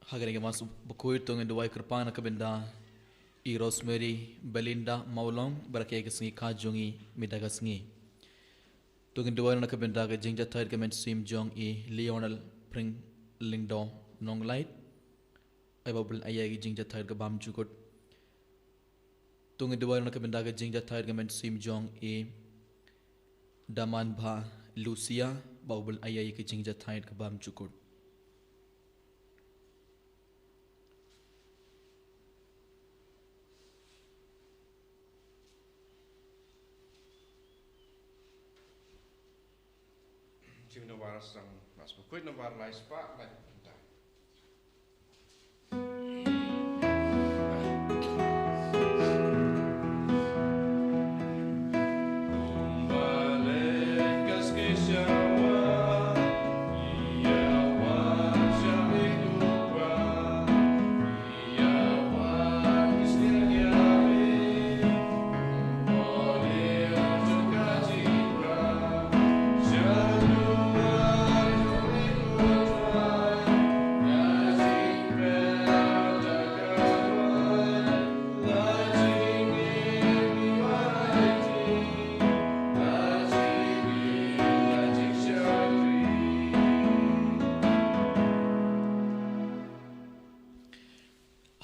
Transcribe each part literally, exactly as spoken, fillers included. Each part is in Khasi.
Ha kane ka Mass Bakhuid to ngin duwai kyrpang na ka bynta i Rosemary Belinda Mawlong, bad ka ïa ka sngi ka jong i mynta ka sngi. To ngin duwai na ka bynta ka jingjahthait ka mynsiem jong i Lionel Pring Lyngdoh Nonglait. Ai ba U Blei un ai ïa i ka jingjahthait ka bymjukut. To ngin duwai na ka bynta ka jingjahthait ka mynsiem jong i Damanbha Lucia, ba U Blei un ai ïa i ka jingjahthait ka bymjukut. Jingdawar song Mass Bakhuid nambar lai spah lai kynta.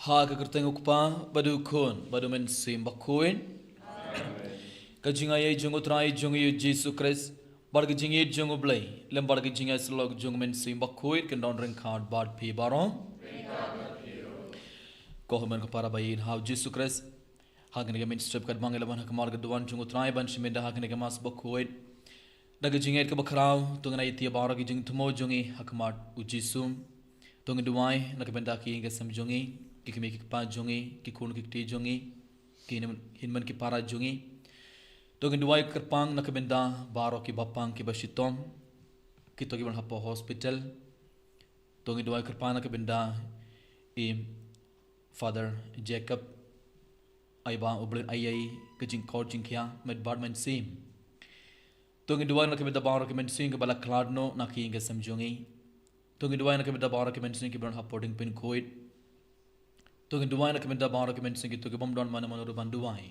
Ha ka kyrteng U Kpa, bad U Khun, bad U Mynsiem Bakhuid. Ka jingaiei jong U Trai jong ngi U Jisu Khrist, bad ka jingïeit jong U Blei, lem bad ka jingïasyllok jong U Mynsiem Bakhuid, kin don ryngkat bad phi baroh. Ko hynmen ko para ba ïeit ha U Jisu Khrist. Ha kane ka mynstep katba ngi la wan ha khmat ka duwan jong U Trai ban shim bynta ha kane ka Mass Bakhuid, da ka jingïeit kaba khraw to ngin aiti ïa baroh ki jingthmu jong ngi ha khmat U Jisu. To ngin duwai na ka bynta ki ïing ki sem jong ngi, ki kmie ki kpa jong ngi, ki khun ki kti jong ngi, ki hynmen, hynmen ki para jong ngi. To ngin duwai kyrpang na ka bynta baroh kiba pang kiba shitom, kito kiba don hapoh hospital. To ngin duwai kyrpang na ka bynta i Father Jacob, ai ba U Blei un ai ïa i ka jingkhot jingkhiah met bad mynsiem. To ngin duwai na ka bynta baroh ki mynsiem kiba la khlad noh na ki ïing ki sem jong ngi. To ngin duwai na ka bynta baroh ki mynsiem kiba don hapoh dieng pynkhuid. To ngin duwai na ka bynta baroh ki mynsiem kito ki bym don mano mano ruh ban duwai.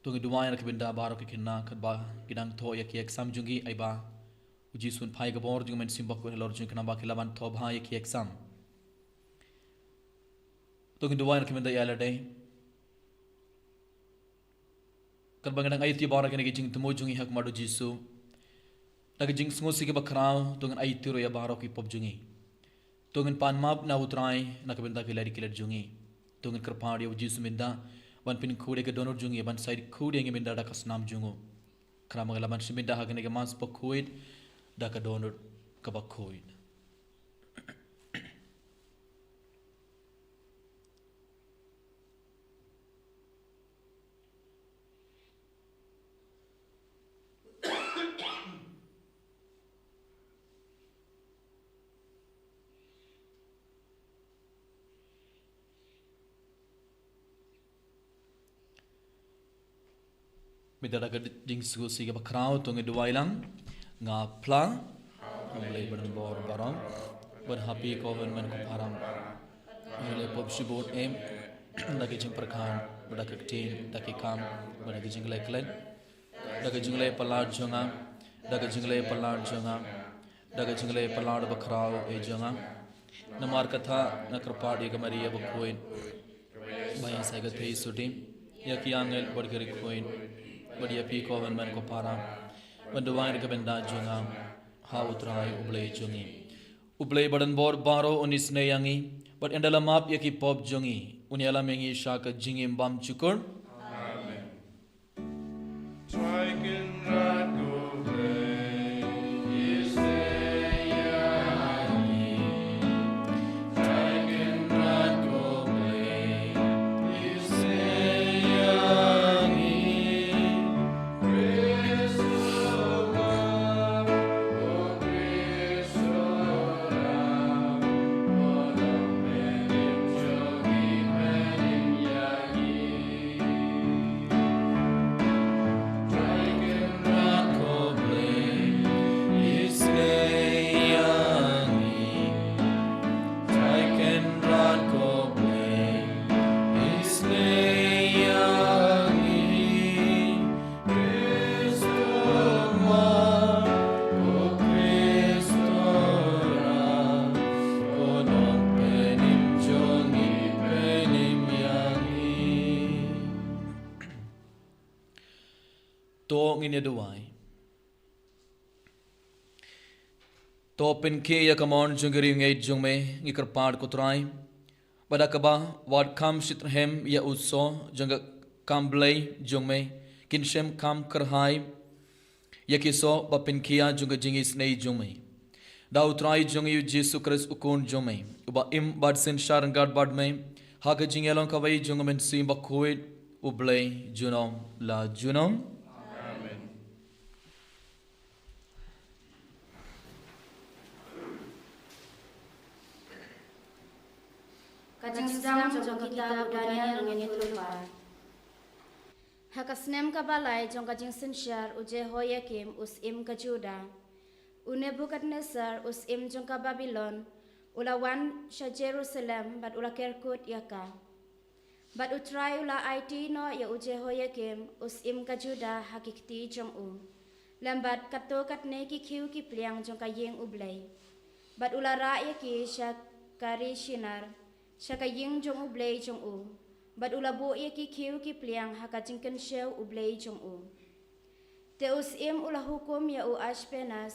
To ngin duwai na ka bynta baroh ki khynnah katba ki dang thoh ïa ki exam jong ki, ai ba U Jisu un phai ka bor jong U Mynsiem Bakhuid halor jong ki khnang ba ki lah ban thoh bha ïa ki exam. To ngin duwai na ka bynta ïa lade. Katba ngi dang aiti baroh kine ki jingthmu jong ngi ha khmat U Jisu, da ka jingsngewsih kaba khraw to ngin aiti ruh ïa baroh ki pop jong ngi. To ngin pan map na U Trai na ka bynta ki lad ki lad jong ngi. To ngin kyrpad ïa U Jisu mynta ban pynkhuid ïa ka dohnud jong ngi, ban shait khuid ïa ngi mynta da ka snam jong u, khnang ba ngi lah ban shim bynta ha kane ka Mass Bakhuid da ka dohnud kaba khuid. Mynta da ka jingsngewsih kaba khraw to ngin duwai lang. Nga phla, A Blei badonbor baroh, bad ha phi ko hynmen ko para, ngi la pop shibun em, da ki jingpyrkhat, bad da ki ktien, da ki kam, bad da ki jingleh klet, da ki jingleh palat jong nga, da ki jingleh palat jong nga, da ki jingleh palat bakhraw eh jong nga. Namar kata nga kyrpad ïa ka Maria bakhuid, ba ïa sa ka thei sudim, ïa ki angel bad ki riewkhuid, bad ïa phi ko hynmen ko para, ban duwai da ka bynta jong nga ha U Trai U Blei jong ngi. U Blei badonbor baroh un isynei ïa ngi, bad un da la map ïa ki pop jong ngi, un ïalam ïa ngi sha ka jingim bymjukut. Amen. To ngin ïa duwai. To pynkhiah ïa ka mon jong ka ri ngeit jong me, ngi kyrpad ko Trai. Ba da kaba wat kham shitrhem ïa u soh jong ka kam blei jong me, kin shym kham kyrhai ïa ki soh ba pynkhiah jong ka jingisynei jong me. Da u Trai jong ngi u Jisu Khrist u Khun jong me, uba im bad synshar ryngkat bad me ha ka jingïalong kawei jong u Mynsiem Bakhuid, U Blei junom la junom. Amen. Ka jingsdang jong ka kitab u Daniel ngan ïathuh pat. Ha ka snem kaba lai jong ka jingsynshar u Jehoiakim u syiem ka Judah, u Nebukhadnessar u syiem jong ka Babilon u la wan sha Jerusalem bad u la kerkut ïa ka. Bad u Trai u la aiti noh ïa u Jehoiakim u syiem ka Judah ha ki kti jong u, lem bad katto katne ki khiew ki pliang jong ka ïing U Blei. Bad u la rah ïa ki sha ka ri Shinar, sha ka ïing jong U Blei jong u. Bad u la buh ïa ki khiew ki pliang ha ka jingkynshew U Blei jong u. Te u syiem u la hukum ïa u Ashpenaz,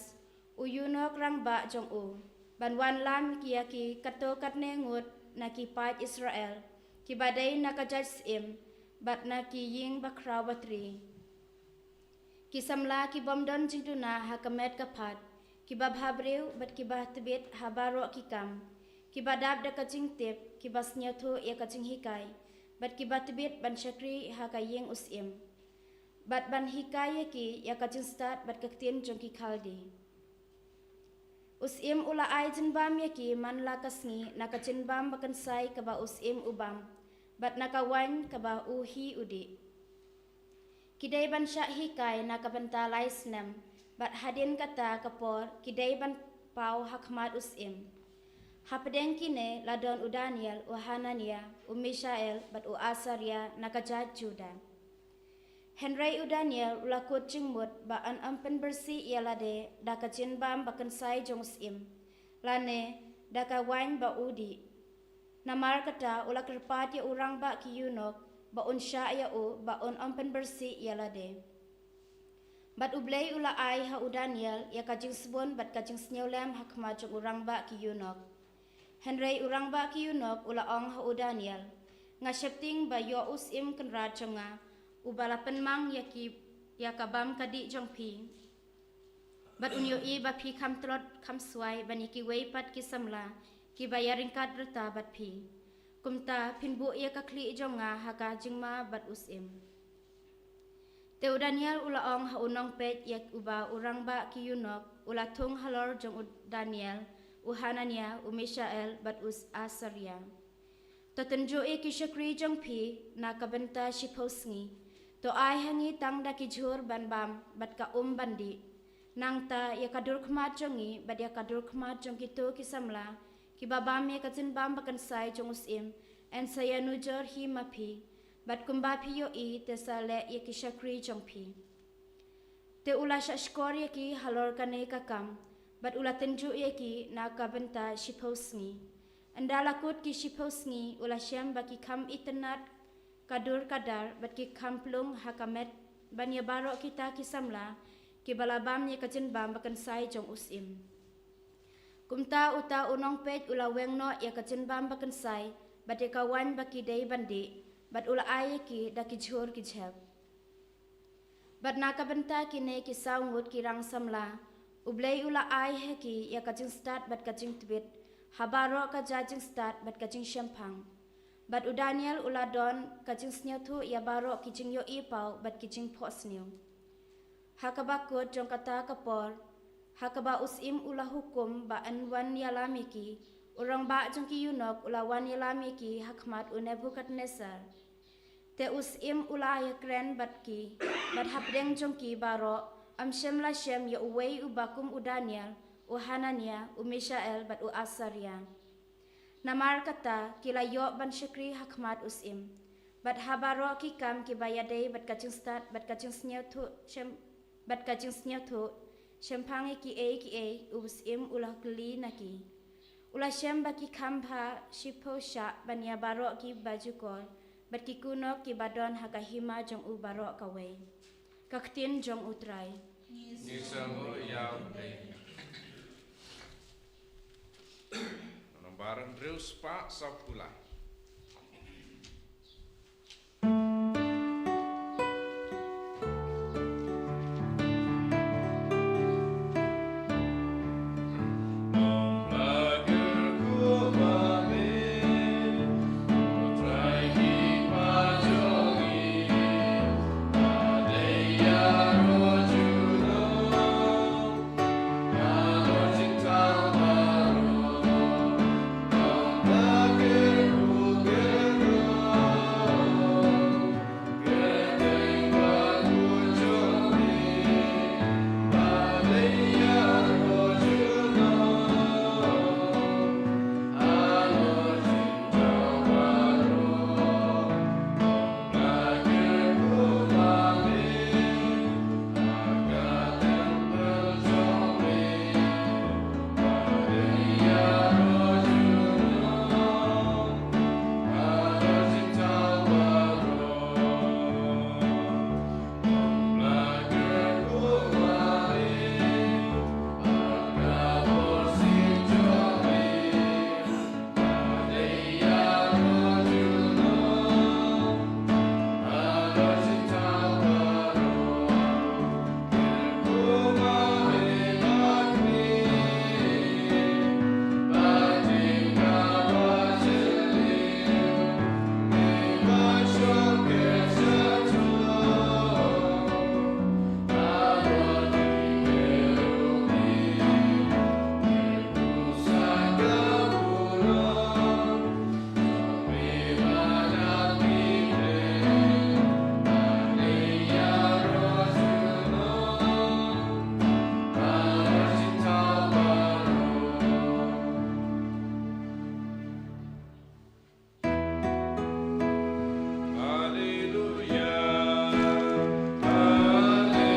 u ïunok rangbah jong u, ban wanlam ïa ki katto katne ngut na ki paid Israel, kiba dei na ka jait syiem, bad na ki ïing bakhraw batri, ki samla ki bym don jingduna ha ka met ka phad, kiba bhabriew bad kiba tbit ha baroh ki kam, kiba dap da ka jingtip, kiba sngewthuh ïa ka jinghikai, bad kiba tbit ban shakri ha ka ïing u syiem, bad ban hikai ïa ki ïa ka jingstad bad ka ktien jong ki Khaldi. U syiem u la ai jingbam ïa ki man la ka sngi na ka jingbam bakynsai kaba u syiem u bam, bad na ka wain kaba u hi u dih. Ki dei ban shah hikai na ka bynta lai snem, bad hadien kata ka por ki dei ban paw ha khmat u syiem. Hapdeng kine la don u Daniel, u Hananiah, u Mishael, bad u Asariah na ka jait Judah. Hynrei u Daniel u la kut jingmut ba un ym pynbyrsih ïa lade da ka jingbam bakynsai jong u syiem, lane da ka wain ba u dih. Namar kata u la kyrpad ïa u rangbah ki ïunok ba un shah ïa u ba un ym pynbyrsih ïa lade. Bad U Blei u la ai ha u Daniel ïa ka jingsbun bad ka jingsngewlem ha khmat jong u rangbah ki ïunok. Hynrei u rangbah ki ïunok u la ong ha u Daniel, nga sheptieng ba ïoh u syiem kynrad jong nga, uba la pynmang ïa ki, ïa ka bam ka dih jong phi, bad un ïohi ba phi kham tlot kham swai ban ïa kiwei pat ki samla kiba ïaryngkat rta bad phi. Kumta phin buh ïa ka khlieh jong nga ha ka jingma bad u syiem. Te u Daniel u la ong ha u nongpeit ïa uba u rangbah ki ïunok u la thung halor jong u Daniel, u Hananiah, u Mishael, bad u Asariah, to tynjuh ïa ki shakri jong phi na ka bynta shiphew sngi. To ai ha ngi tang da ki jhur ban bam bad ka um ban dih. Nangta ïa ka dur khmat jong ngi bad ïa ka dur khmat jong kito ki samla kiba bam ïa ka jingbam bakynsai jong u syiem, yn sa ïanujor hi ma phi, bad kumba phi ïohi te sa leh ïa ki shakri jong phi. Te u la shah shkor ïa ki halor kane ka kam, bad u la tynjuh ïa ki na ka bynta shiphew sngi. Ynda la kut ki shiphew sngi u la shem ba ki kham itynnad ka dur ka dar bad ki kham plung ha ka met ban ïa baroh kita ki samla kiba la bam ïa ka jingbam bakynsai jong u syiem. Kumta uta u nongpeit u la weng noh ïa ka jingbam bakynsai bad ïa ka wain ba ki dei ban dih, bad u la ai ïa ki da ki jhur ki jhep. Bad na ka bynta kine ki saw ngut ki rang samla, U Blei u la ai ha ki ïa ka jingstad bad ka jingtbit ha baroh ka ja jingstad bad ka jingshemphang. Bad u Daniel u la don ka jingsngewthuh ïa baroh ki jingïohi paw bad ki jingphohsniew. Ha kaba kut jong kata ka por, ha kaba u syiem u la hukum ba yn wan ïalam ïa ki, u rangbah jong ki ïunok u la wan ïalam ïa ki ha khmat u Nebukhadnessar. Te u syiem u la ïakren bad ki, bad hapdeng jong ki baroh, ym shym la shem ïa uwei uba kum u Daniel, u Hananiah, u Mishael, bad u Asariah. Namar kata ki la ïoh ban shakri ha khmat u syiem, bad ha baroh ki kam kiba ïadei bad ka jingstad bad ka jingsngewthuh shem, bad ka jingsngewthuh shemphang ïa kiei kiei u syiem u la kylli na ki. U la shem ba ki kham bha shiphew shah ban ïa baroh ki bajukor bad ki kynnoh kiba don ha ka hima jong u baroh kawei. Ka ktien jong U Trai. Ngi sngewbha ïa u Blei. Nombar hynriew spah sawphew lai. Haleluya, haleluya,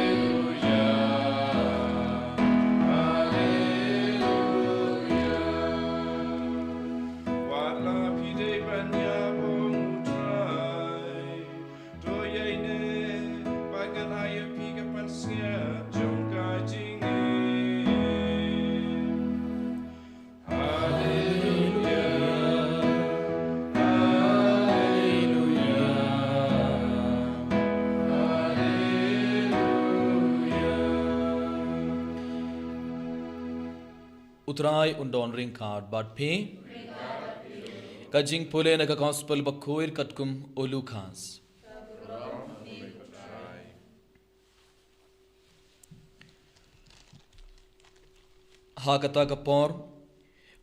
haleluya. Wat la phi dei ban ïa bong u Trai, to ïaineh bad ngan ai ïa phi ka pansngiat jong ka jingim. Haleluya, haleluya, haleluya. U Trai un don ryngkat bad phi. Ka jingpule na ka Gospel bakhuid katkum u Lukas. Ha kata ka por,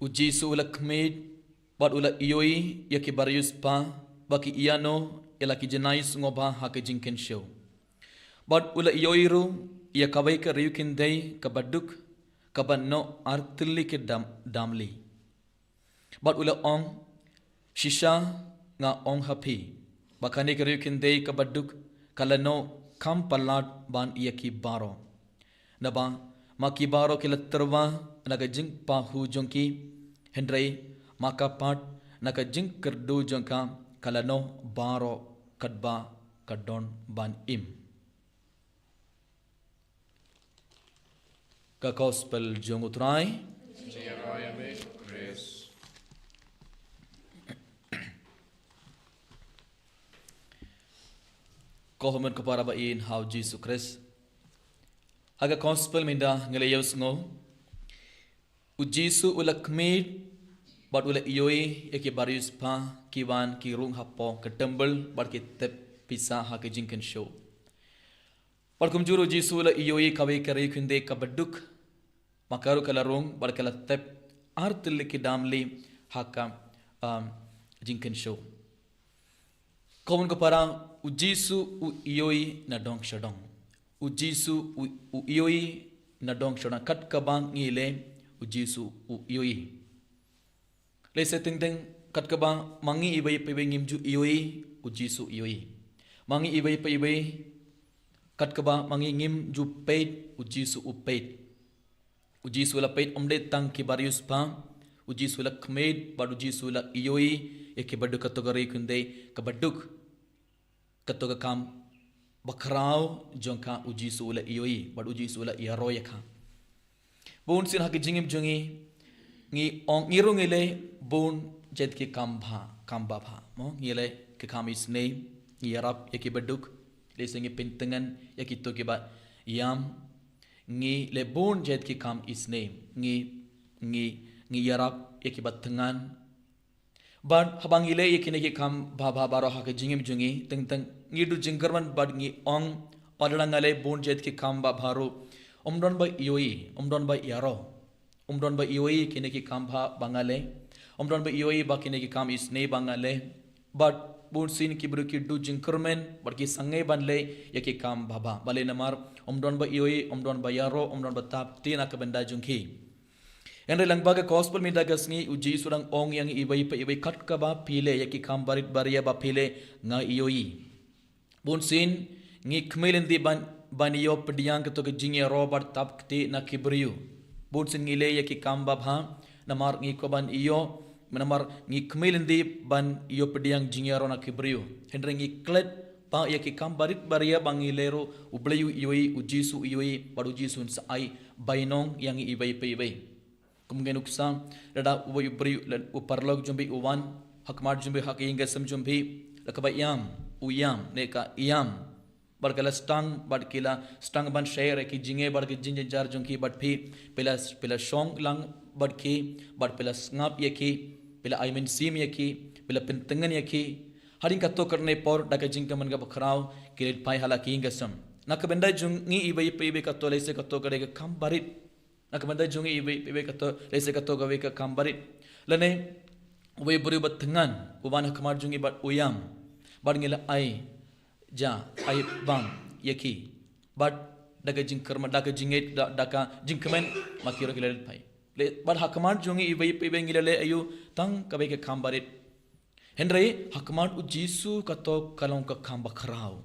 u Jisu u la khmih bad u la ïohi ïa ki bariewspah ba ki ïano ïa la ki jinai sngewbha ha ka jingkynshew. Bad u la ïohi ruh ïa kawei ka riewkhyndai kaba duk, kaba noh ar tylli ki dam, damli. Bad u la ong, shisha nga ong ha phi, ba kane ka riewkhyndai kaba duk ka la noh kham palat ban ïa ki baroh. Naba ma ki baroh ki la tyrwa na ka jingpahu jong ki, hynrei ma ka pat na ka jingkyrduh jong ka ka la noh baroh katba ka don ban im. Ka Gospel jong u Trai. Jingïaroh ïa me Khrist. Ko hynmen ko para ba ïeit ha u Jisu Khrist. Ha ka Gospel mynta ngi la ïohsngew, u Jisu u la khmih bad u la ïohi ïa ki bariewspah ki wan ki rung hapoh ka templ bad ki tep pisa ha ka jingkynshew. Bad kumjuh ruh u Jisu u la ïohi kawei ka riewkhyndai kaba duk, ma ka ruh ka la rung bad ka la tep ar tylli ki damli ha ka, um, jingkynshew. Ko hynmen ko para, u Jisu u ïohi na dong sha dong. U Jisu u, u ïohi na dong sha dong, kat kaba ngi leh u Jisu u ïohi. Lehse teng teng kat kaba ma ngi iwei pa iwei ngim ju ïohi, u Jisu u ïohi. Ma ngi iwei pa iwei kat kaba ma ngi ngim ju peit, u Jisu u peit. U Jisu u la peit ym dei tang ki bariewspah, u Jisu u la khmih bad u Jisu u la ïohi ïa kiba duk, kato ka riewkhyndai kaba duk, kato ka kam bakhraw jong ka u Jisu u la ïohi, bad u Jisu u la ïaroh ïa ka. Bun sien ha ka jingim jong ngi, ngi ong ngi ruh ngi leh bun jait ki kam bha, kam babha. Mo, ngi leh ki kam isynei, ngi ïarap ïa ki baduk, lehse ngi pyntngen ïa kito kiba ïam, ngi leh bun jait ki kam isynei, ngi, ngi, ngi ïarap ïa kiba thngan, bad haba ngi leh ïa kine ki kam babha baroh ha ka jingim jong ngi, teng teng ngi duh jingkyrmen bad ngi ong, lada nga leh bun jait ki kam babha ruh, ym don ba ïohi, ym don ba ïaroh, ym don ba ïohi kine ki kam bha ba nga leh, ym don ba ïohi ba kine ki kam isynei ba nga leh. Bad bun sien ki briew ki duh jingkyrmen bad ki sangeh ban leh ïa ki kam babha, balei namar ym don ba ïohi, ym don ba ïaroh, ym don ba tap kti na ka bynta jong ki. Hynrei lyngba ka gospel mynta ka sngi u Jisu u dang ong ïa ngi iwei pa iwei, kat kaba phi leh ïa ki kam barit baria ba phi leh, nga ïohi. Bun sien ngi khmih lynti ban, ban ïoh pdiang kato ka jingïaroh bad tap kti na ki briew. Bun sien ngi leh ïa ki kam babha namar ngi kwah ban ïoh, namar ngi khmih lynti ban ïoh pdiang jingïaroh na ki briew. Hynrei ngi klet ba ïa ki kam barit baria ba ngi leh ruh, U Blei u ïohi, u Jisu u ïohi, bad u Jisu un sa ai bainong ïa ngi iwei pa iwei. Kum ngi nuksa, lada uwei u briew, lada u paralok jong phi u wan ha khmat jong phi, ha ka ïing ka sem jong phi, la kaba ïam, u ïam, ne ka ïam, bad ka la sdang, bad ki la sdang ban share ïa ki jingeh bad ki jingjynjar jong ki bad phi, phi la, phi la shong lang bad ki, bad phi la sngap ïa ki, phi la ai mynsiem ïa ki, phi la pyntngen ïa ki. Hadien kato katne por, da ka jingkyrmen kaba khraw, ki leit phai ha la ka ïing ka sem. Na ka bynta jong ngi iwei pa iwei, kato lehse kato ka dei ka kam barit. Na ka bynta jong ngi iwei pa iwei, kato lehse kato ka wei ka kam barit. Lane uwei u briew ba thngan u wan ha khmat jong ngi bad u ïam, bad ngi la ai ja, ai bam ïa ki, bad da ka jingkyrmen, da ka jingngeit, da, da ka jingkmen, ma ki ruh ki la leit phai. Leh, bad ha khmat jong ngi iwei pa iwei ngi la leh aïu? Tang kawei ka kam barit. Hynrei ha khmat u Jisu kato ka long ka kam bakhraw.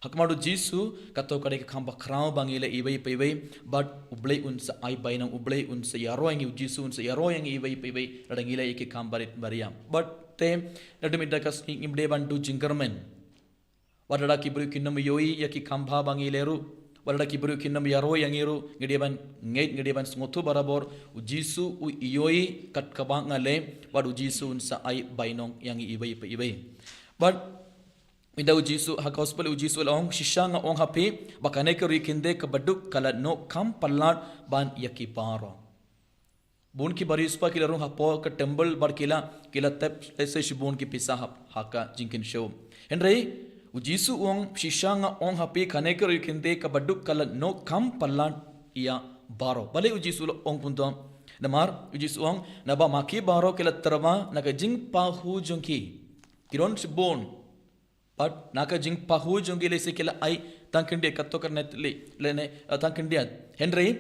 Ha khmat u Jisu kato ka dei ka kam bakhraw ba ngi leh iwei pa iwei, bad U Blei un sa ai bainong, U Blei un sa ïaroh ïa ngi, u Jisu un sa ïaroh ïa ngi iwei pa iwei, lada ngi leh ïa ki kam barit baria. Bad te, naduh mynta ka sngi ngim dei ban duh jingkyrmen wat lada ki briew kin ym ïohi ïa ki kam bha ba ngi leh ruh, wat lada ki briew kin ym ïaroh ïa ngi ruh, ngi dei ban ngeit, ngi dei ban sngewthuh barabor, u Jisu u ïohi kat kaba nga leh, bad u Jisu un sa ai bainong ïa ngi iwei pa iwei. Bad mynta u Jisu, ha gospel u Jisu u la ong, shisha nga ong ha phi, ba kane ka ri khynde kaba duk ka la noh kham palat ban ïa ki baroh. Bun ki barit spah ki la rung hapoh ka temple bad ki la, ki la tep lehse shibun ki pisa ha, ha ka jingkynshew. Hynrei u Jisu u ong, shisha nga ong ha phi, kane ka ri khynde kaba duk ka la noh kham palat ïa baroh. Balei u Jisu u la ong kumto? Namar u Jisu u ong, naba ma ki baroh ki la tyrwa na ka jingpahu jong ki. Ki don shibun. Bad na ka jingpahu jong ki lehse ki la ai tang khyndiat, kato ka net li, lane, eh, tang khyndiat. Hynrei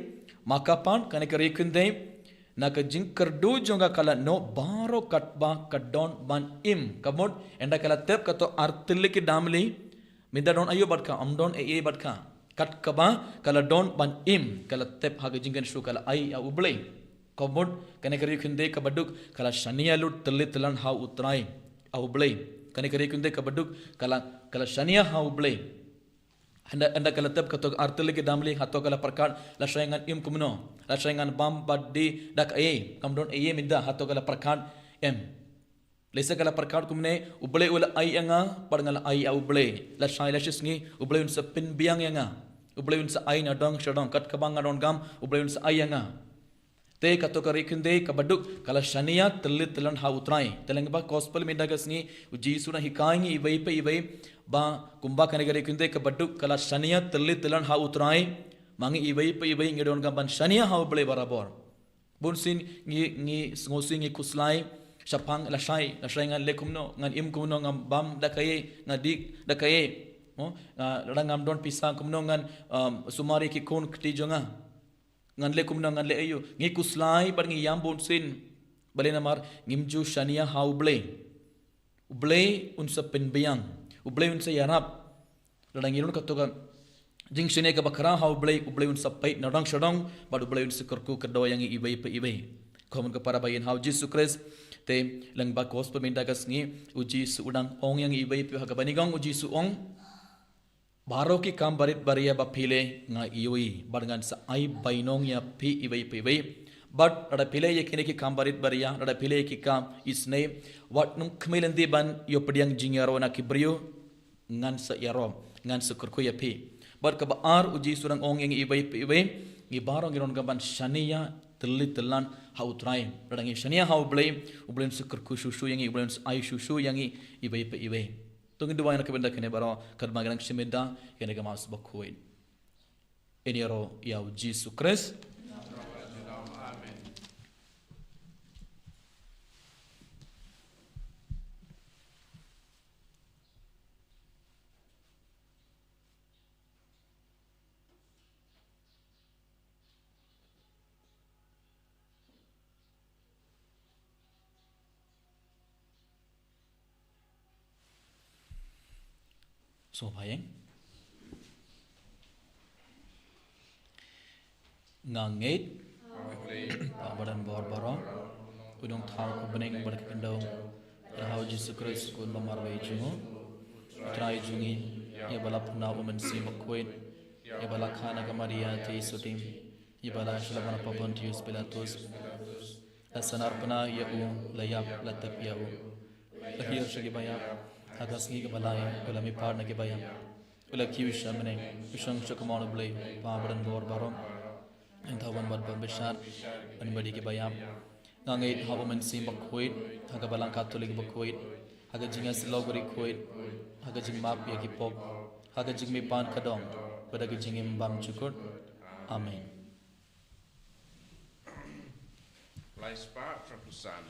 ma ka pat, kane ka ri khynde, na ka jingkyrduh jong ka ka la noh baroh katba ka don ban im. Ka mut, ynda ka la tep kato ar tylli ki damli, mynta don aïu bad ka? Ym don ei ei bad ka. Kat kaba ka la don ban im, ka la tep ha ka jingkynshew, ka la ai ïa U Blei. Ka mut, kane ka ri khynde kaba duk ka la shaniah lut tylli tylan ha U Trai, ha U Blei. Kane ka ri khynde kaba duk ka la, ka la shaniah ha U Blei. Ynda, ynda ka la tep kato ar tylli ki damli, hato ka la pyrkhat, lashai ngan im kumno, lashai ngan bam bad dih da kaei, kam don ei ei mynta, hato ka la pyrkhat? Em. Lehse ka la pyrkhat kumne, U Blei u la ai ïa nga, bad nga la ai ïa U Blei. Lashai lashisngi U Blei un sa pynbiang ïa nga. U Blei un sa ai nadong shadong, kat kaba nga donkam, U Blei un sa ai ïa nga. Te kato ka ri khynde kaba duk ka la shaniah tylli tylan ha U Trai. Te lyngba gospel mynta ka sngi, u Jisu u dang hikai ngi iwei pa iwei, ba kumba kane ka ri khynde kaba duk ka la shaniah tylli tylan ha U Trai, ma ngi iwei pa iwei ngi donkam ban shaniah ha U Blei barabor. Bun sien ngi, ngi sngewsih, ngi khuslai shaphang lashai, lashai ngan leh kumno, ngan im kumno, ngan bam da kaei, ngan dih da kaei. Mo, ah, lada ngam don pisa kumno ngan, um, sumar ïa ki khun kti jong nga. Ngan leh kumno, ngan leh aïu. Ngi khuslai bad ngi ïam bun sien. Balei namar ngim ju shaniah ha U Blei. U Blei un sa pynbiang. U Blei un sa ïarap. Lada ngi don kato ka jingshaniah kaba khraw ha U Blei, U Blei un sa peit nadong shadong, bad U Blei un sa kyrkhu kyrdoh ïa ngi iwei pa iwei. Ko mon ko para ba ïeit ha U Jisu Khrist, te lyngba gospel mynta ka sngi, u Jisu u dang ong ïa ngi iwei pa iwei ha kaba nyngkong, u Jisu u ong, Baroh ki kam barit baria ba phi leh nga ïohi, bad ngan sa ai bainong ïa phi iwei pa iwei. Bad lada phi leh ïa kine ki kam barit baria, lada phi leh ïa ki kam isynei, wat nym khmih lynti ban ïoh pdiang jingïaroh na ki briew, ngan sa ïaroh, ngan sa kyrkhu ïa phi. Bad kaba ar, u Jisu u dang ong ïa ngi iwei pa iwei, ngi baroh ngi don ka ban shaniah tylli tyllan ha U Trai. Lada ngi shaniah ha U Blei, U Blei un sa kyrkhu shuh shuh ïa ngi, U Blei un sa ai shuh shuh ïa ngi iwei pa iwei. To ngin duwai na ka bynta kine baroh, katba ngi dang shim ïa kane ka Mass bakhuid. Ngin ïaroh ïa u Jisu Khrist. Sngewbha ïa nga ngeit, Kpa ba don bor baroh, U Nongthaw ka bneng bad ka khyndew, ha u Jisu Khrist u Khun ba marwei jong u, U Trai jong ngi, ïa ba la pynlong u Mynsiem Bakhuid, ïa ba la kha na ka Maria theisotti, ïa ba la shlap ha Pontius Pilatus, la sahnarphna ïa u, la ïap, la tep ïa u, la hiar sha ki baïap, ha ka sngi kaba lai u la mihpat na ki baïap, u la kiew sha bneng, u shong sha kamon U Blei, Kpa ba don bor baroh. Nangta un wan bad ban bishar, ban bad ïa ki baïap. Nga ngeit ha u Mynsiem Bakhuid, ha ka Balang Katholik bakhuid, ha ka jingïasyllok bakhuid, ha ka jingmap ïa ki pop, ha ka jingmihpat ka dong, bad ha ka jingim bymjukut. Amen. Lai spah, Prapusan.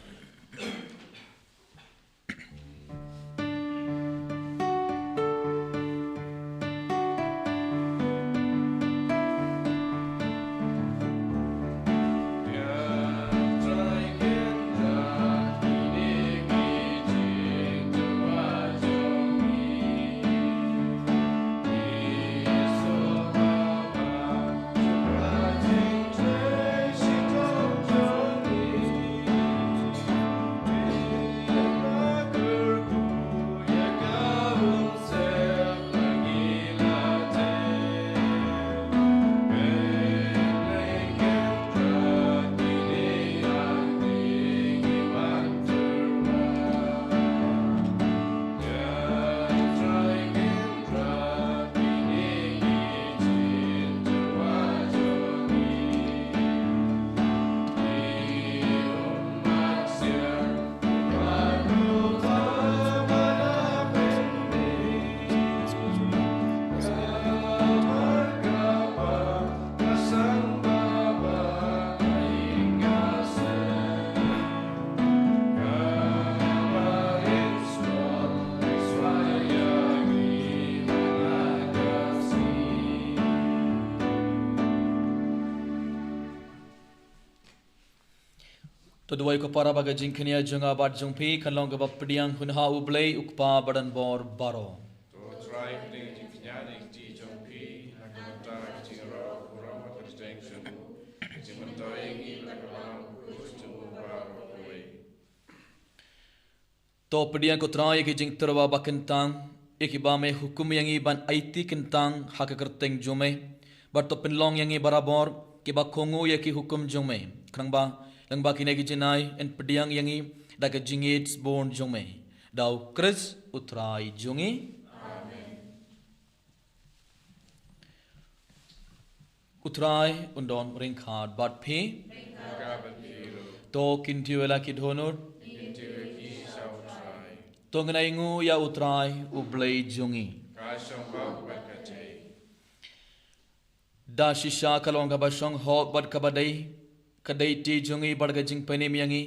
To duwai ko para ba ka jingkñia jong nga bad jong phi kan long kaba pdiang hun ha U Blei U Kpa ba don bor baroh. To Trai pdiang jingkñia jong phi ha ka bynta ka jingïaroh burom ha ka kyrteng jong u, ka jingmyntoi ïa ngi na ka bynta u kyrteng jong u baroh kawei. To pdiang ko Trai ïa ki jingtyrwa ba kyntang, ïa kiba me hukum ïa ngi ban aiti kyntang ha ka kyrteng jong me. Bad to pynlong ïa ngi barabor kiba kohnguh ïa ki hukum jong me. Khnang ba lyngba kine ki jingai yn pdiang ïa ngi da ka jingïeit sbun jong me. Da U Khrist U Trai jong ngi. U Trai un don ryngkat bad phi. To kyntiew ïa la ki dohnud. To ngin ainguh ïa U Trai U Blei jong ngi. Da shisha ka long kaba shong hok bad kaba dei, ka dei ti jong ngi bad ka jingpynim ïa ngi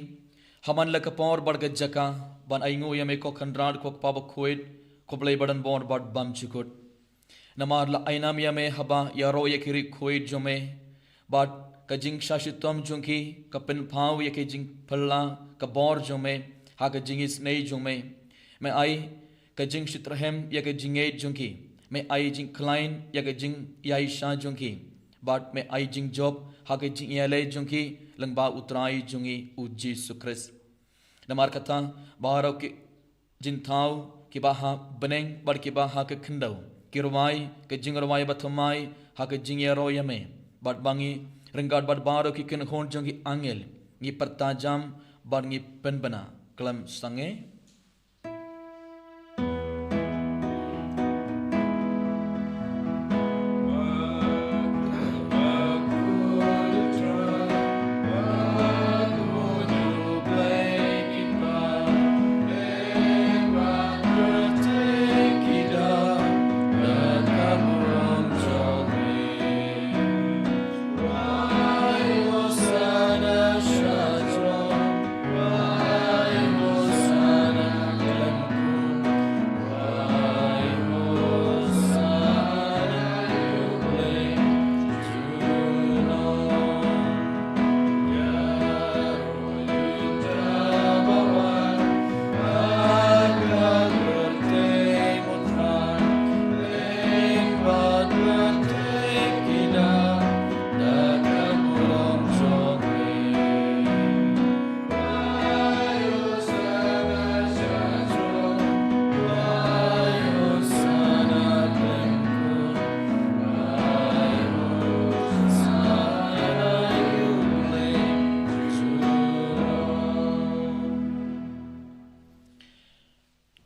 ha man la ka por bad ka jaka ban ainguh ïa me ko Kynrad ko Kpa bakhuid, ko Blei ba don bor bad bymjukut. Namar la ai nam ïa me haba ïaroh ïa ki riewkhuid jong me, bad ka jingshah shitom jong ki ka pynpaw ïa ka jingphylla ka bor jong me ha ka jingisynei jong me. Me ai ka jingshitrhem ïa ka jingngeit jong ki. Me ai jingkhlaiñ ïa ka jingïaishah jong ki. Bad me ai jingjop ha ka jingïaleh jong ki lyngba U Trai jong ngi U Jisu Khrist. Namar kata baroh ki jingthaw kiba ha bneng bad kiba ha ka khyndew, Ki rwai ka jingrwai bathymmai ha ka jingïaroh ïa me, bad ba ngi ryngkat bad baroh ki kynhun jong ki angel ngi pyrta jam bad ngi pynbna khlem sangeh.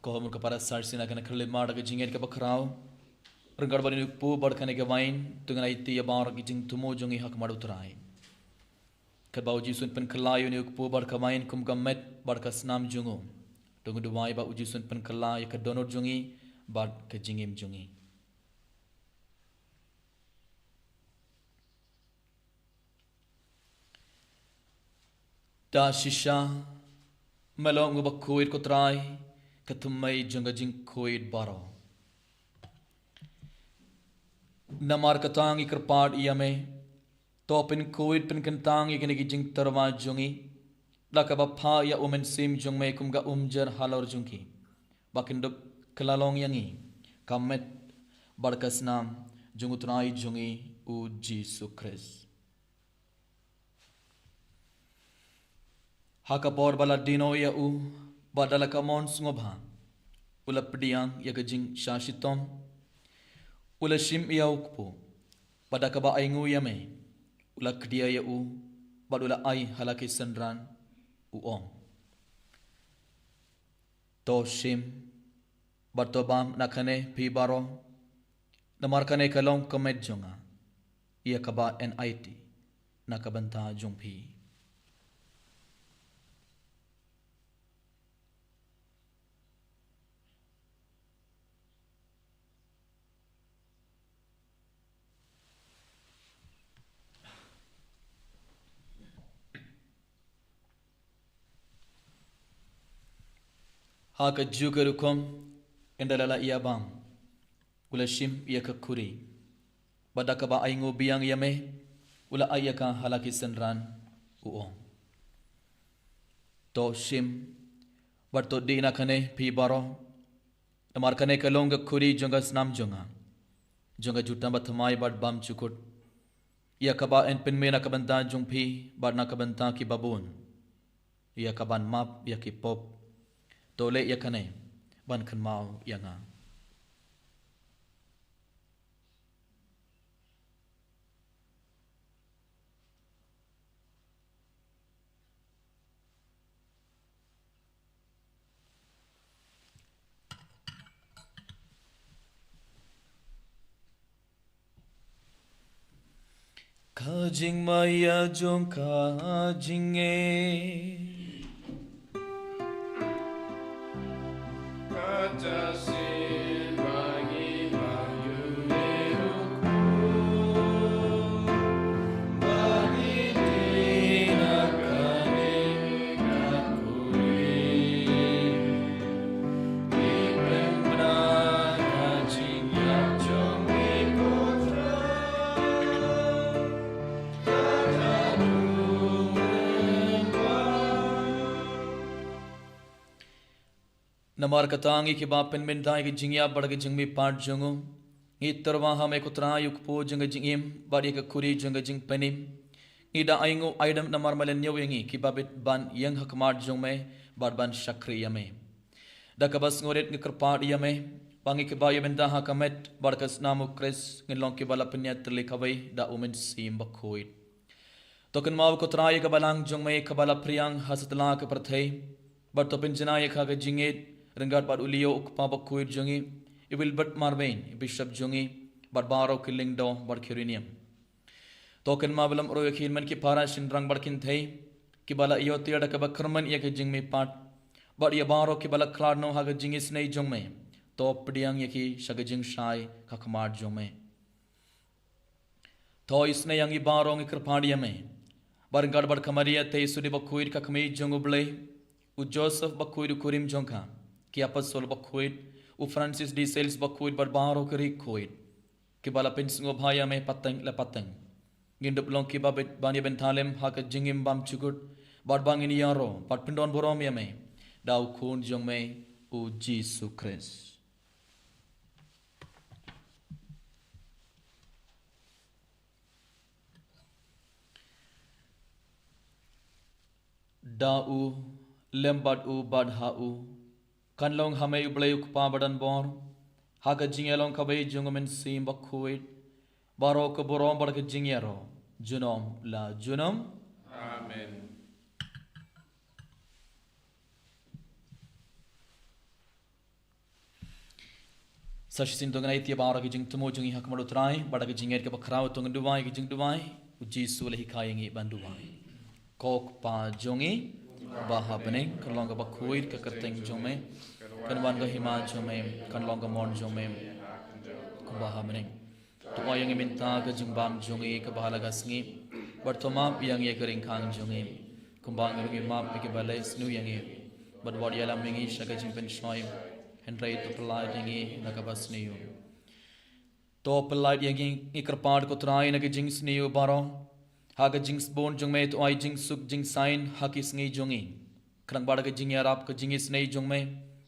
Ko hom ka para sar sina kana khyllipmat ka jingngeit kaba khraw. Ryngkat bad ïa une u kpu bad kane ka wain, to ngin aiti ïa baroh ki jingthmu jong ngi ha khmat u Trai. Katba u Jisu un pynkylla ïa une u kpu bad ka wain kum ka met bad ka snam jong u, to ngin duwai ba u Jisu un pynkylla ïa ka dohnud jong ngi bad ka jingim jong ngi. Da shisha me long uba khuid ko Trai, ka thymmei jong ka jingkhuid baroh. Namar kata ngi kyrpad ïa me, to pynkhuid pynkyntang ïa kine ki jingtyrwa jong ngi da kaba phah ïa u Mynsiem jong me kum ka umjer halor jong ki, ba kin dup kylla long ïa ngi ka met bad ka snam jong u Trai jong ngi u Jisu Khrist. Ha ka por ba la die noh ïa u, bad da la ka mon sngewbha, u la pdiang ïa ka jingshah shitom, u la shim ïa u kpu, bad da kaba ainguh ïa me, u la khdia ïa u, bad u la ai ha la ki synran, u ong: To shim bad to bam na kane phi baroh, namar kane ka long ka met jong nga, ïa kaba yn aiti na ka bynta jong phi. Ha kajuh ka rukom, ynda la la ïa bam, u la shim ïa ka khuri, bad da kaba ainguh biang ïa me, u la ai ïa ka ha la ki synran, u ong: To shim bad to dih na kane phi baroh, namar kane ka long ka khuri jong ka snam jong nga, jong ka jutang bathymmai bad bymjukut, ïa kaba yn pynmih na ka bynta jong phi bad na ka bynta kiba bun, ïa kaban map ïa ki pop. To leh ïa kane ban kynmaw ïa nga. Ka jingmaïa jong ka jingngeit. Namar kata ngi kiba pynmynta ïa ka jingïap bad ka jingmihpat jong u, ngi tyrwa ha me ko Trai u kpu jong ka jingim bad ïa ka khuri jong ka jingpynim. Ngi da ainguh aidam namar me la ñiew ïa ngi kiba bit ban ïeng ha khmat jong me bad ban shakri ïa me. Da kaba sngewrit ngi kyrpad ïa me, Ba ngi kiba ïa bynta ha ka met bad ka snam u Khrist ngin long kiba la pynïaid tylli kawei da u Mynsiem Bakhuid. To kynmaw ko Trai ïa ka balang jong me kaba la phriang ha satlak ka pyrthei. Bad to pynjanai ïa ka ka jingngeit ryngkat bad u Leo u kpa bakhuid jong ngi, i Wilbert Marvin i bishop jong ngi, bad baroh ki lyngdoh bad ki riewniam. To kynmaw ba lem ruh ïa ki hynmen ki para shynrang bad kynthei kiba la ïoh tiar da kaba kyrmen ïa ka jingmihpat. Bad ïa baroh kiba la khlad noh ha ka jingisynei jong me, to pdiang ïa ki sha ka jingshai ka khmat jong me. To isynei ïa ngi baroh ngi kyrpad ïa me. Bad ryngkat bad ka Maria te i Joseph bakhuid ka kmie jong u Blei, u Joseph bakhuid u kurim jong ka, ki apostol bakhuid, u Francis de Sales bakhuid bad baroh ki riewkhuid kiba la pynsngewbha ïa me pateng la pateng. Ngin dup long kiba bit ban ïa bynta lem ha ka jingim bymjukut bad ba ngin ïaroh bad pyndon burom ïa me da u Khun jong me u Jisu Khrist. Da u, lem bad u, bad ha u, kan long ha me u Blei u Kpa badonbor, ha ka jingïalong kawei jong u Mynsiem Bakhuid, baroh ka burom bad ka jingïaroh junom la junom. Amen. Sa shisien to ngin ïa ïa baroh ki jingthmu jong ngi ha khmat u Trai bad da ki jingngeit kaba khraw to ngin duwai ki jingduwai u Jisu u la hikai ïa ngi ban duwai. Ko Kpa jong ngi ba ha bneng, kan long kaba khuid ka kyrteng jong me, kan wan ka hima jong me, kan long ka mon jong me kumba ha bneng. To ai ïa ngi mynta ka jingbam jong ngi kaba ha la ka sngi, bad to map ïa ngi ïa ka ryngkang jong ngi kumba ngi ruh ngi map ïa kiba leh sniew ïa ngi, bad wat ïalam ïa ngi sha ka jingpynshoi, hynrei to pyllait ïa ngi na kaba sniew. To pyllait ïa ngi, ngi kyrpad ko Trai, na ka jingsniew baroh, ha ka jingsbun jong me to ai jingsuk jingsaiñ ha ki sngi jong ngi. Khnang ba da ka jingïarap ka jingisynei jong me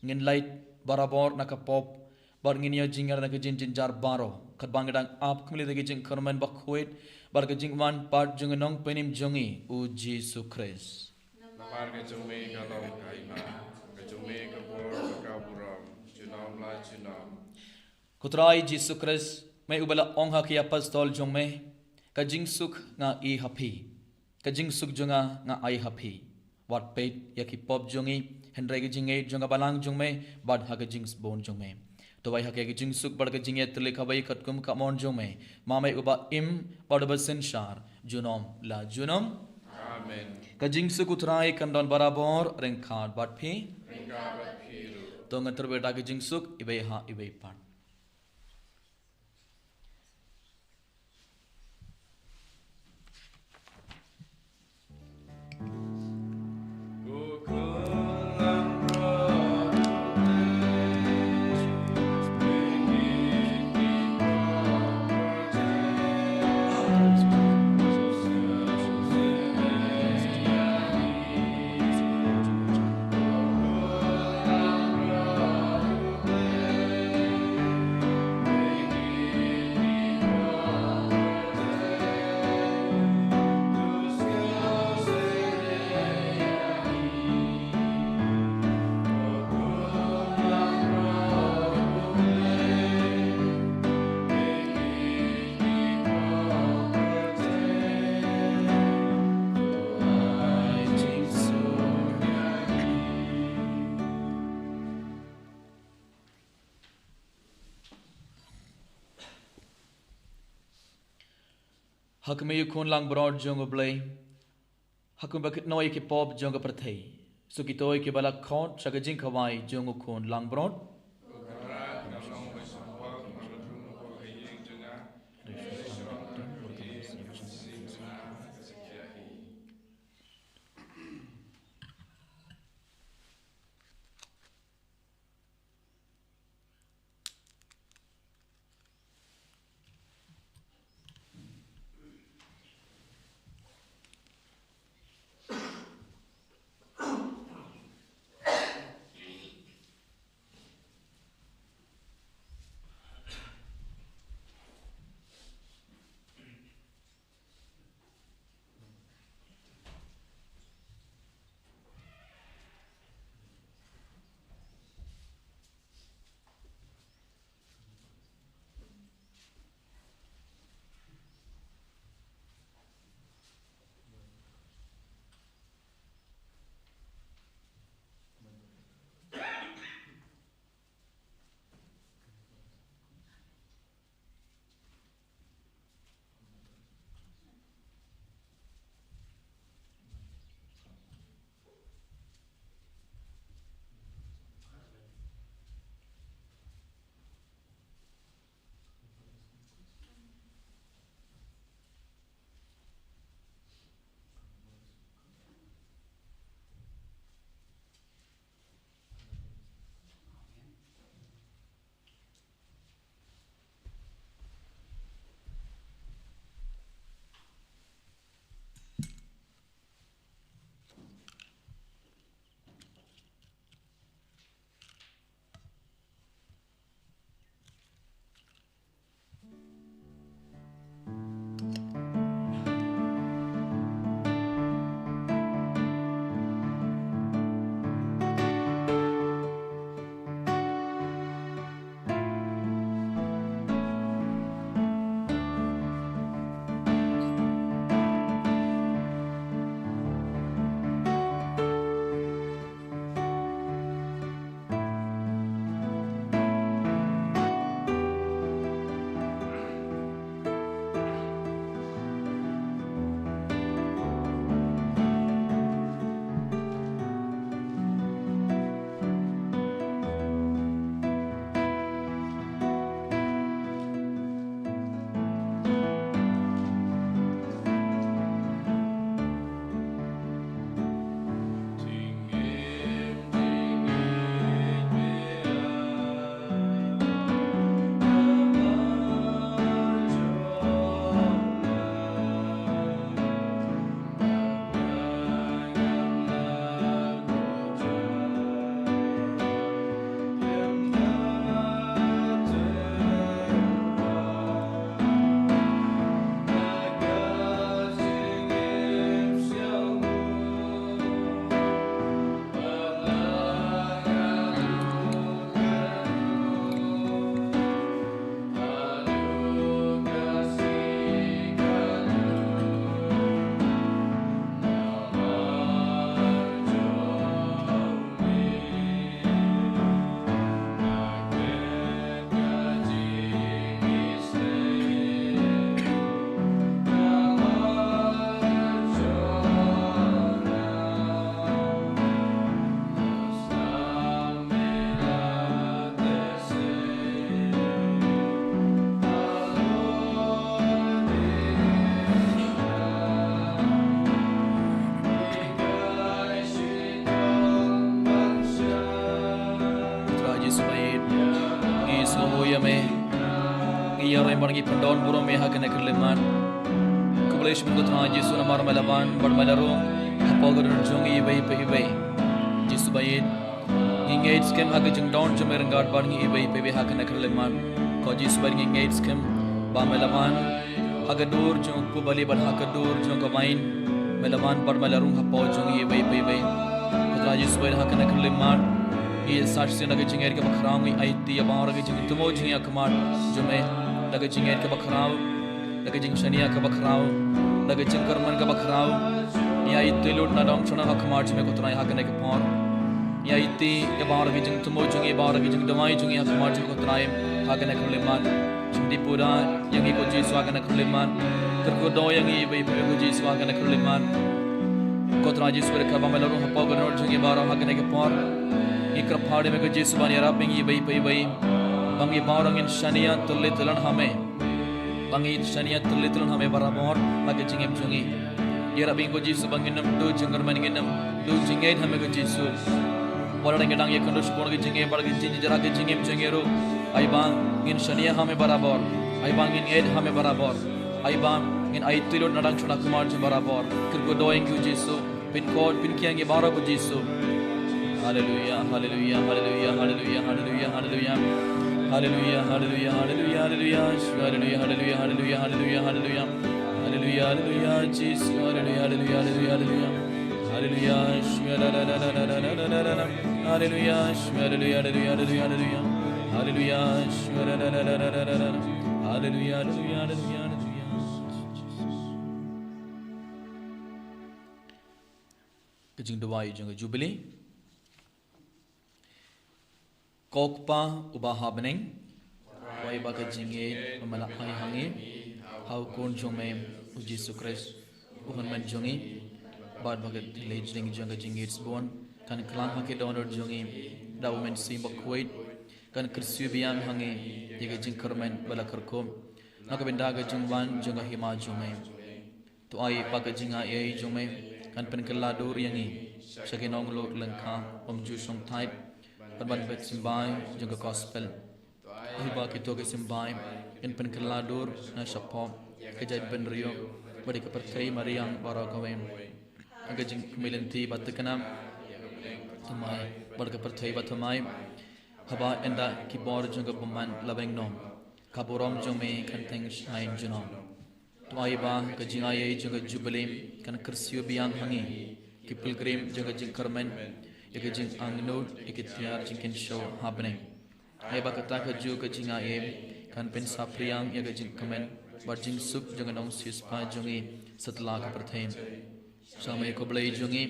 ngin lait barabor na ka pop bad ngin ïoh jingïarap na ka jingjynjar baroh, katba ngi dang ap kumne da ka jingkyrmen bakhuid bad ka jingwan pat jong u Nongpynim jong ngi u Jisu Khrist. Namar ka jong me ka long ka hima, ka jong me ka bor bad ka burom junom la junom. Ko Trai Jisu Khrist, me uba la ong ha ki apostol jong me, ka jingsuk nga ai ha phi, ka jingsuk jong nga nga ai ha phi. Wat peit ïa ki pop jong ngi, hynrei ka jingngeit jong ka balang jong me bad ha ka jingsbun jong me. To ai ha ki ka jingsuk bad ka jingïatylli kawei katkum ka mon jong me, ma me uba im bad uba synshar junom la junom. Amen. Ka jingsuk u Trai kan don barabor ryngkat bad phi. Ryngkat bad phi ruh. To ngin tyrwa da ka jingsuk iwei ha iwei pat. Ha khmih u Khun langbrot jong U Blei, ha khmih ba kit noh ïa ki pop jong ka pyrthei. Sa kito ïa ki ba la khot sha ka jingkhawai jong u Khun langbrot. ïa rai mar ngi pyndon burom ïa ha kane ka khyllipmat. Khublei shibun ko Trai Jisu namar me la wan bad me la rung hapoh ka dur jong ngi iwei pa iwei. Jisu ba ïeit, ngi ngeit skhem ha ka jingdon jong me ryngkat bad ngi iwei pa iwei ha kane ka khyllipmat. Ko Jisu ba ngi ngeit skhem ba me la wan ha ka dur jong u kpu bali bad ha ka dur jong ka wain. Me la wan bad me la rung hapoh jong ngi iwei pa iwei. Ko Trai Jisu ba ïeit, ha kane ka khyllipmat ngi ïa sach sien da ka jingngeit kaba khraw, ngi aiti ïa baroh ka jingthmu jong ngi ha khmat jong me, da ka jingngeit kaba khraw, da ka jingshaniah kaba khraw, da ka jingkyrmen kaba khraw. Ngi aiti lut na dong shona ha khmat jong me ko Trai ha kane ka por. Ngi aiti ïa baroh ka jingthmu jong ngi, baroh ka jingduwai jong ngi ha khmat jong me ko Trai ha kane ka khyllipmat. Shim dih pura ïa ngi ko Jisu ha kane ka khyllipmat. Kyrkhu doh ïa ngi iwei pa iwei ko Jisu ha kane ka khyllipmat. Ko Trai Jisu, ïa kaba me la rung hapoh ka dur jong ngi baroh ha kane ka por, ngi kyrpad ïa me ko Jisu ban ïarap ïa ngi iwei pa iwei. Ba ngi baroh ngin shaniah tylli tyllun ha me. Ba ngin shaniah tylli tyllun ha me barabor ha ka jingim jong ngi. Ïarap ïa ngi ko Jisu ba ngin ym duh jingkyrmen, ngin ym duh jingngeit ha me ko Jisu. Wat la ngi dang ïakynduh shibun ka jingim bad ka jingjynjar ha ka jingim jong ngi ruh, ai ba ngin shaniah ha me barabor. Ai ba ngin ngeit ha me barabor. Ai ba ngin aiti lut na dang shona ha khmat jong me barabor. Kyrkhu doh ïa ngi ko Jisu. Pynkhot, pynkhiah ïa ngi baroh ko Jisu. Haleluya, haleluya, haleluya, haleluya, haleluya, haleluya. Haleluya, haleluya, haleluya, haleluya. Haleluya, haleluya, haleluya, haleluya, haleluya. Haleluya, haleluya, Jisu. Haleluya, haleluya, haleluya, haleluya. Haleluya, shwa, la, la, la. Haleluya, shwa, haleluya, haleluya, haleluya, haleluya. Haleluya, shwa, la, la, la. Haleluya, haleluya, haleluya, haleluya. Ka jingduwai jong ka Jubili. Ko Kpa uba ha bneng, ai ba ka jingngeit ba me la ai ha ngi ha u Khun jong me u Jisu Khrist, u Hynmen jong ngi, bad ba ka thylliej ding jong ka jingngeit shibun kan khlaiñ ha ki dohnud jong ngi, da u Mynsiem Bakhuid, kan kyrsiew biang ha ngi ïa ka jingkyrmen ba la kyrkhu na ka bynta ka jingwan jong ka hima jong me. To ai ba ka jingaiei jong me kan pynkylla dur ïa ngi sha ki nongleit lyngkha bym ju shongthait, bad ban beh symbai jong ka gospel. Ai ba kito ki symbai kin pynkylla dur na shapoh ka jaitbynriew bad ïa ka pyrthei mariang baroh kawei. Ha ka jingkmie lynti ba thikna, thymmai, bad ka pyrthei ba thymmai, haba ynda ki bor jong ka bymman la beng noh, ka burom jong me kan teng shai junom. To ai ba ka jingaiei jong ka Jubili kan kyrsiew biang ha ngi ki pilgrim jong ka jingkyrmen, ïa ka jingangnud ïa ki tiar jingkynshew ha bneng. Ai ba kata kajuh ka jingaiei kan pynsaphriang ïa ka jingkmen bad jingsuk jong ka nongsiewspah jong ngi satlak ka pyrthei. Sha me ko Blei jong ngi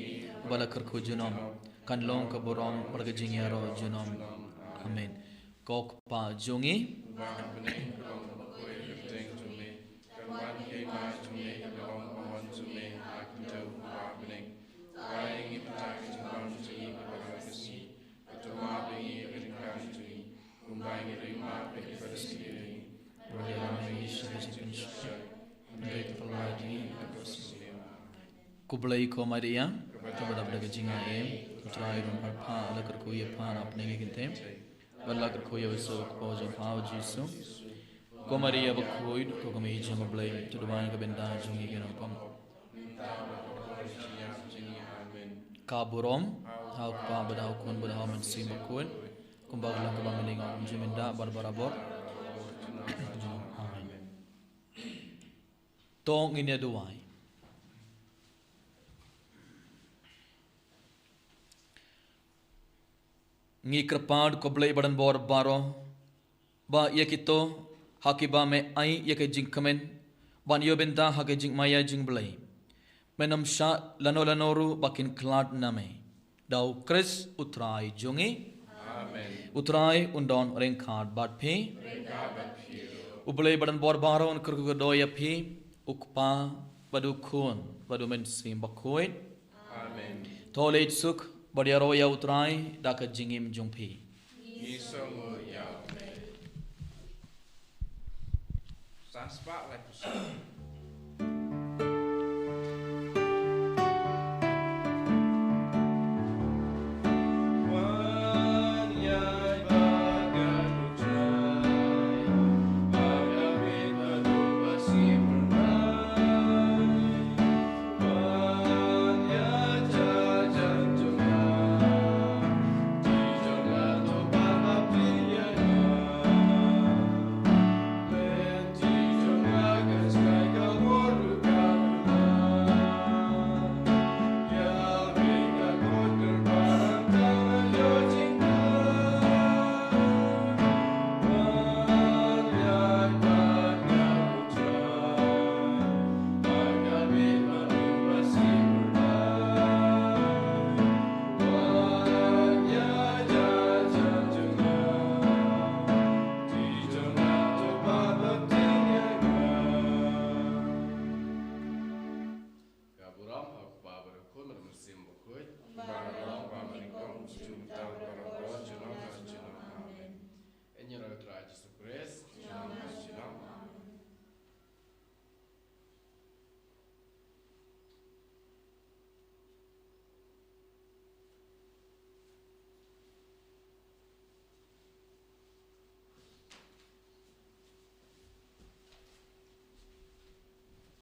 ba la kyrkhu junom, kan long ka burom bad ka jingïaroh junom. Amen. Ko Kpa jong ngi. Khublei ko Maria, kaba dap da ka jingaiei, U Trai u don bad pha, la kyrkhu ïa pha na pdeng ki kynthei, bad la kyrkhu ïa u kpoh jong pha u Jisu. Ko Maria bakhuid, ko kmie jong u Blei, to duwai na ka bynta jong ngi ki nongpop. Ka burom ha u Kpa bad ha u Khun bad ha u Mynsiem Bakhuid, kumba ka long kaba mynta, kum junom, mynta bad barabor. Amen. To ngin ïa duwai. Ngi kyrpad ko Blei ba don bor baroh, ba ïa kito ha kiba me ai ïa ka jingkmen ban ïoh bynta ha ka jingmaïa jong u Blei, men ym shah lano lano ruh ba kin khlad na me. Da u Khrist u Trai jong ngi. Amen. U Trai un don ryngkat bad phi. Ryngkat bad phi. U Blei ba don bor baroh un kyrkhu kyrdoh ïa phi, u Kpa bad u Khun bad u Mynsiem Bakhuid. Amen. To leit suk bad ïaroh ïa u Trai da ka jingim jong phi. Ngi sngewnguh ïa u Blei. San spah laiphew saw.